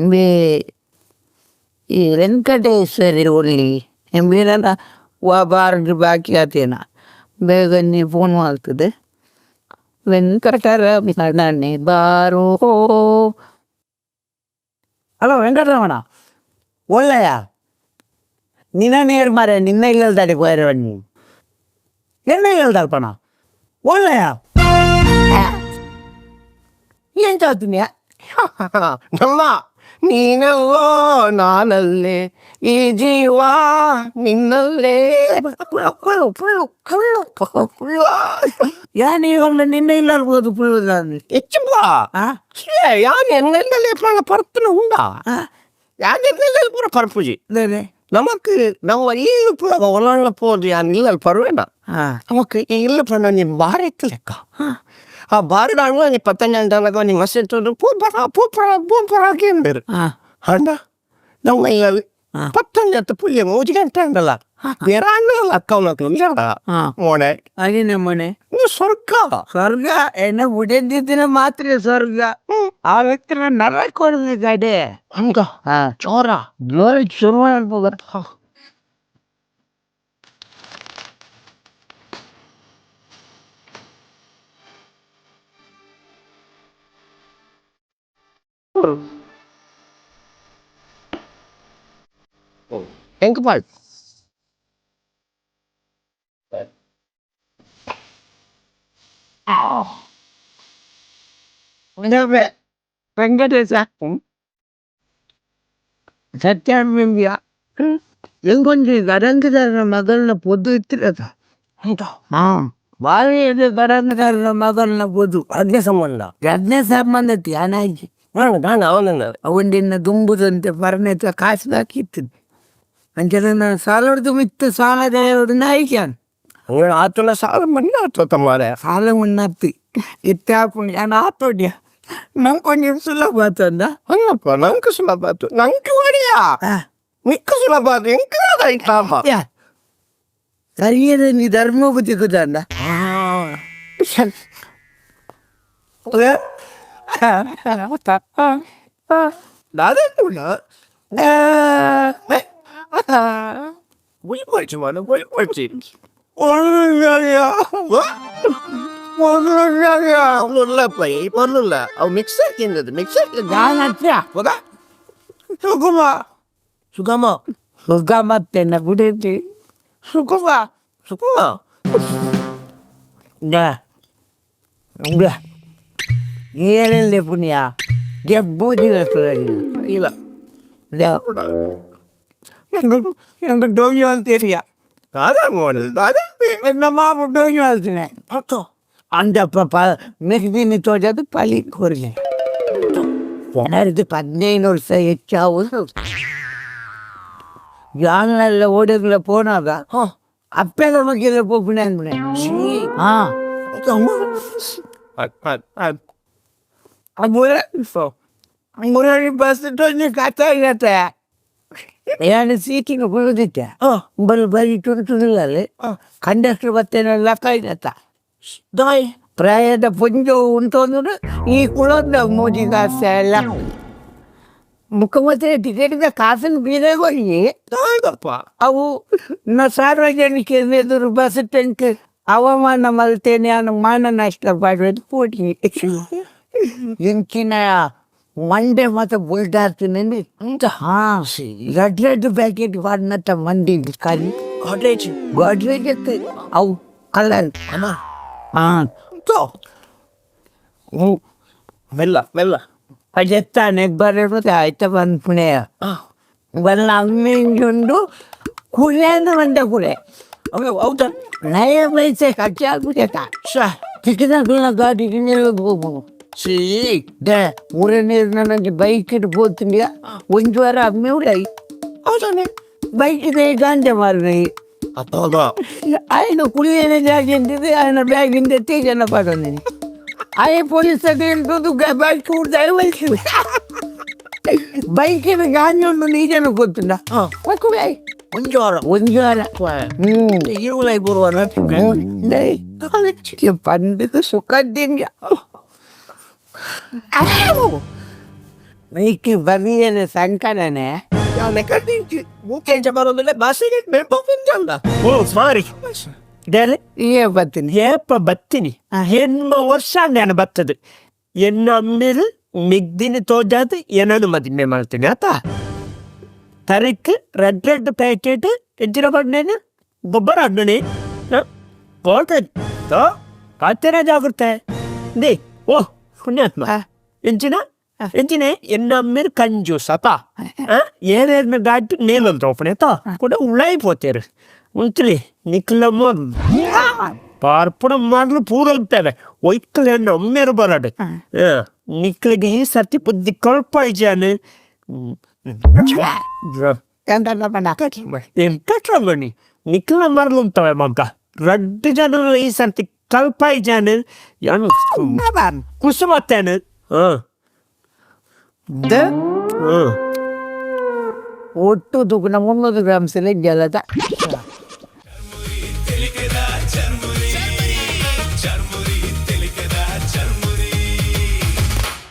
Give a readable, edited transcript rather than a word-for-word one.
ಇಂಬೆ ಈ ವೆಂಕಟೇಶ್ವರಿ ಒಲ್ಲಿ ಇಂಬೆರೆನ ವಾ ಬಾರ್ಡ್ ಬಾಕಿ ಆತೇನ ಬೇಗನೆ ಫೋನ್ ಮಲ್ತುದು ವೆಂಕಟರಮಣನೆ ಬಾರೋ. ಹಲೋ ವೆಂಕಟರಮಣ ಒಳ್ಳೆಯ ನಿನ್ನ ನೇರ್ ಮಾರೆ ನಿನ್ನ ಇಲ್ಲಲ್ದಾಡಿ ಪೋಯರೆ ಬನ್ನಿ ಎನ್ನ ಇಲ್ಲಲ್ದಲ್ಪಣ ಒಳ್ಳೆಯ ಎಂತ ಆತುನ್ಯಾ? ನಮ್ಮ ನೀನಲ್ಲೋ ನಾನಲ್ಲೇ ಈ ಜೀವ ನಿನ್ನಲ್ಲೇ. ಯಾನ್ ಇವಾಗ ನಿನ್ನ ಇಲ್ಲಲ್ಬೋದು ಪುಳ್ಳುದಾಂದು. ಹೆಚ್ಚಪ್ಪ. ಆ. ಯಾನ್ ಎನ್ನೆಲ್ಲೇ ಪರ್ತನ ಉಂಡಾ? ಆ. ಯಾನ್ ಎನ್ನೆಲ್ಲ ಪೂರ ಪರ್ಪುಜಿ. ದಾನೆ? ನಮಕ್ ನಮ್ಮ ಈ ಪೂರ ಒಲಂಡ ಪೋದು ಯಾನ್ ಇಲ್ಲಲ್ ಪರ್ವೇನ. ನಮಕ್ ಈ ಇಲ್ಲ ಪಂಡ ನೀನ್ ಬಾರಿ ಇತ್ತು ಲೆಕ್ಕ. ಆ ಬಾರಿ ದಾಂಡ ನೀ ಪತ್ತಂಜನ ನೀ ಮಸ್ತ್ ಇತ್ತು ಪೂಪರ ಪೂಪರ ಪೂಪರ ಕೇಂದ್ರ. ಅಂಡ ನಮ್ಮ ಇಲ್ಲ ಪತ್ತಂಜತ್ತ ಪುಲ್ಯ ಮೂಜಿ ಗಂಟೆ ಅಂಡಲ್ಲ ಬೇರೆ ಅಕ್ಕ ಮೋನೆ. ಅದೇ ನಮ್ಮನೆ. ಇದು ಸ್ವರ್ಗ. ಸ್ವರ್ಗ ಎನ್ನ ಉಡೆದಿದ್ದಿನ ಮಾತ್ರ ಸ್ವರ್ಗ. ಆ ವ್ಯಕ್ತಿನ ನರಕ ಕೊಡ್ಬೇಕಾಡೆ. ಹಂಗ? ಹಾ. ಜೋರ? ಜೋರ ಶುರು ಮಾಡ್ಬೋದ. ಎಂಕ್ ಪಾಳ್ ವೆಂಕಟೇಶ ಸತ್ಯ ಎಂಕೊಂಜಿ ಗರಂಗದಾರನ ಮಗಲ್ನ ಪೊದ್ದು ಇತ್ತಿರತ. ಅಂತ? ಹಾ, ಬಾರಿ ಗರಂಗದಾರನ ಮಗಲ್ನ ಪೊದ್ದು. ಅದೇ ಸಂಬಂಧ? ಗದ್ನೆ ಸಂಬಂಧ ಧ್ಯಾನಾಜಿ. ನಾನು ನಾನು ಅವನ ಅವಂಡಿನ ದುಂಬುದಂತೆ ಪರನೇತ ಕಾಸು ಹಾಕಿತ್ತು ಅಂಚನೆ ನಾನು ಸಾಲೊಡ್ದು ಮಿತ್ತು ಸಾಲ ನಾಯಿಕ್ಯಾನ್. ಹಂಗ ಆತನ ಸಾಲ ಮಣ್ಣ ಆತ ತಮ್ಮಾರೆ. ಸಾಲ ಉಣ್ಣತ್ತಿ ಇತ್ತಾಪುಂಡು ಯಾನ್ ಆತೋಡ್ಯ ನಂಗೆ ಕೊಂಚ ಸುಲಭ ಆತಂದ. ಹಂಗಪ್ಪ, ನಂಗೆ ಸುಲಭ ಆತು, ನಂಗೆ ಒಡೆಯ ನಿಕ್ಕ ಸುಲಭ ಆತು, ಎಂಕ್ ಲಾಭ. ಸರಿಯದ ನೀ ಧರ್ಮ ಬುದ್ಧಿ ಕುದಂದ. ಸುಗುಮ. ಸುಗಮ. ಸುಗಮತ್ತೆನ ಬಿಡಿತಿ ಸುಗುಮ. ಸುಗಮ. ಏನೆಲ್ಲ ಪುಣ್ಯ ಜಬ್ಬೂದಿ. ಇಲ್ಲ. ಡೋಗಿ ಅಂತೀರಿಯ? ನಮ್ಮ ಡೋಗಿ ಹೇಳ್ತೀನಿ ಅಂದಪ್ಪ ಪ ಮೆಹದಿನಿ ತೋಜದು ಪಲಿ ಕೊರ್ಗೆ ಜನರದ್ದು 15 ವರ್ಷ ಹೆಚ್ಚಾವುದು ಯಾನೆಲ್ಲ ಓಡೋಗ್ಲ ಪೋನಾಗ ಅಪ್ಪೆಲ್ಲ ಮಗ್ಗಿದ ಪೋಪುಣೆ ಅಂದ್ಬಿಡೆ. ಹಾಂ, ಮುರಳಿ ಬಸ್ ಕಥ ಇರತ್ತೆ. ನಾನು ಸೀಟಿಗೆ ಕುಳಿತಿದ್ದೆ ಬಲ್ ಬರೀ ತುಳಿತುದಿಲ್ಲಲ್ಲಿ ಕಂಡಕ್ಟರ್ ಬತ್ತೇನೆ ಲೆಕ್ಕ ಇರತ್ತ. ದಾಯ್? ಪ್ರಾಯದ ಪುಂಜು ಉಂಟು ಈ ಕುಳೊಂದ ಮೋದಿ ಕಾಸೆ ಎಲ್ಲ ಮುಖ್ಯಮಂತ್ರಿ ಟಿಕೆಟ್ ಕಾಸಿನ ಬೀದಗೋಗಿ. ದಾಯದಪ್ಪ? ಅವು ನ ಸಾರ್ವಜನಿಕ ಎದುರು ಬಸ್ ಟೆಂಕ್ ಅವಮಾನ ಮಲ್ತೇನೆ ಅನ್ನ ಮಾನ ನಷ್ಟ ಪಡುವುದು ಪೋಟಿ ಇಂಚಿನ ಮಂಡೆ ಮತ್ತು ಬುಲ್ಡಾರ್ತಿನಲ್ಲಿ. ಹಾಂ, red red packet ವಾಡಿನತ್ತ ಮಂಡಿ ಕರಿ. ಗೋಡ್ರೇಜ್? ಗೋಡ್ರೇಜ್ ಅವು ಕಲರ್. ಹಾಂ. ಮೆಲ್ಲ ಮೆಲ್ಲ. ಅಜೆತ್ತಾನೆ ಬರೋದು ಆಯ್ತಾ ಬಂದ್ಪುಣೆ ಬಲ್ಲ ಅಮ್ಮಿಂಜುಂಡು ಕುಳೆ ಅಂದ್ರೆ ಬಂದ ಕುಳೆ. ಹೌದಾ? ನಯ ಪೈಸೆ ಖರ್ಚು ಆಗ್ಬಿಟ್ಟೆ. ಚಿಕ್ಕದಾಗಲ ಗಾಡಿ ಹೋಗ್ಬೋದು. ಸಿ. ದೆ ಮೂರನೇ ನನಗೆ ಬೈಕ್ ಇಟ್ಟು ಒಂಜಿ ವಾರ ಅಮ್ಮೆ ಉಡೈ. ಹೌದಾನೆ? ಬೈಕ್ ಇದೆ ಗಾಂಜೆ ಮಾರ್ರೆ. ಹೌದಾ? ఆయన ಕುಳಿಯನೆ ಜಾಗ ಎಂತಿದೆ ఆయన ಬ್ಯಾಗಿಂದ ತೇಜನ ಪಡೋನಿ ಆಯ ಪೊಲೀಸ್ ಬೈಕ್ ಬೈಕ್ ಬೈಕಿನ ಗಾಂಜೆ ಉಂಡು ನೀಜನ ಗೊತ್ತುಂಡ. ಒಂಜಿ ವಾರ? ಒಂಜಿ ವಾರ. ಇರುವೈ ಬರುವ. ಪಂಡದ ಸುಖದಿಂದ. ಮೈಕ್ ಬರಿಯನ ಸಂಕಡನೆ. ಓ ಸಾರಿ ಡೆಲ್. ಏ ಬತ್ತೀನಿ. ಏಪ ಬತ್ತೀನಿ? ಎನ್ಮ ವರ್ಷ ನಾನು ಬತ್ತದು. ಎನ್ನ ಅಮ್ಮೇರು ಮಿಗ್ದಿನ ತೋಜಾದ್ ಏನನು ಮದಿಮೆ ಮಾಡ್ತೀನಿ ಆತ. ತರಕ್ ರೆಡ್ ರೆಡ್ ಪ್ಯಾಕೆಟ್ ಎಂಚಿನ ಪಣ್ಣೇನು ಗೊಬ್ಬರ ಅಣ್ಣಣೆ ಹೋಟೆ ಕಾತೇನ ಜಾಗ್ರತೆ they. ಓ ಪುಣ್ಯಾತ್ಮ, ಎಂಚಿನ ಎಂಚಿನ ಎನ್ನ ಅಮ್ಮೇರು ಕಂಜೂಸ್ ಅಪ್ಪ. ಏನೇನು ದಾಟಿ ನೇಲಂತ ಓಪನೆ ಆತ ಕೂಡ ಉಳಾಯಿ ಪೋತೇರು ಉಂತ್ಲಿ ನಿಕ್ಲಮ್ಮ ಪಾರ್ಪುಣ ಮಾಡಲು ಪೂರ ಅಂತಾರೆ ಒಯ್ಕಲೆ ಅಮ್ಮೇರು ಬರಾಡು. ನಿಕ್ಲಿಗೆ ಈ ಸರ್ತಿ ಬುದ್ಧಿ ಕಳ್ಪಾಯ್ಜಾನು. ಎಂತ ಪಂಡ? ಎಂಕಟ್ರಮಣಿ ನಿಕ್ಲ ಮರಳುಂತವೆ ಮಗ. ರಡ್ಡು ಜನ ಈ ಸರ್ತಿ ಕಲ್ಪಾಯ್ಜಾನು ಯಾನು ಕುಸುಮತ್ತೇನು. ಹಾ. ಹ್ಮ್. ಒಟ್ಟು ತೂಕುನ 300 ಗ್ರಾಮ್ಸ್ ಜಲದ.